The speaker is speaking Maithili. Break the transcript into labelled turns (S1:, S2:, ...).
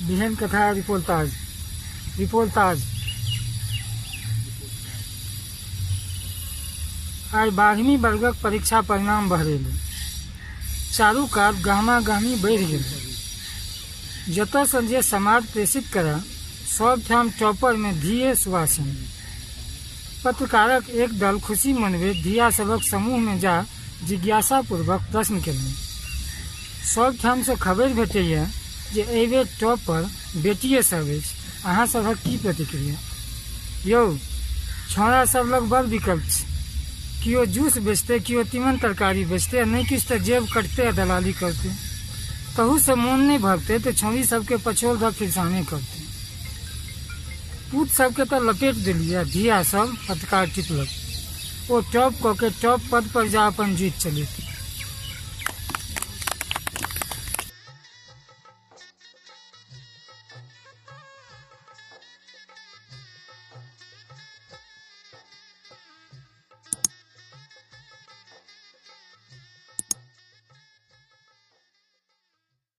S1: बिहन कथा रिपोर्ताज रिपोर्ताज। आइ 12वीं वर्गक परीक्षा परिणाम बहरेलै। चारू कात गहमा-गहमी बढ़ि गेलै। जतयसँ जे समाद प्रेषित करए, सभ ठाम टॉपरमे धीए सुवासिनी। पत्रकारक एक दल खुशी मनबैत धिया सभक समूहमे जा जिज्ञासापूर्वक प्रश्न केलनि। सभ ठामसँ खबरि भेटैए जे एहिबेर टॉपर बेटिए सभ अछि। अहाँ सभक की प्रतिक्रिया? यौ, छौंड़ा सभ लग बड़ विकल्प छै। कियो जूस बेचतै, कियो तीमन-तरकारी बेचतै आ नहि किछु तँ जेब कटतै आ दलाली करतै। तहूसँ मोन नहि भरतै तँ छौंड़ी सभकेँ पछोर धऽ फिरसाने करतै। पूत सभकेँ तँ लपेट देलिऐ आ धिया सभ? पत्रकार टिपलक। ओ टॉप कऽ के टॉप पदपर जा अपन जुइत चलेतै।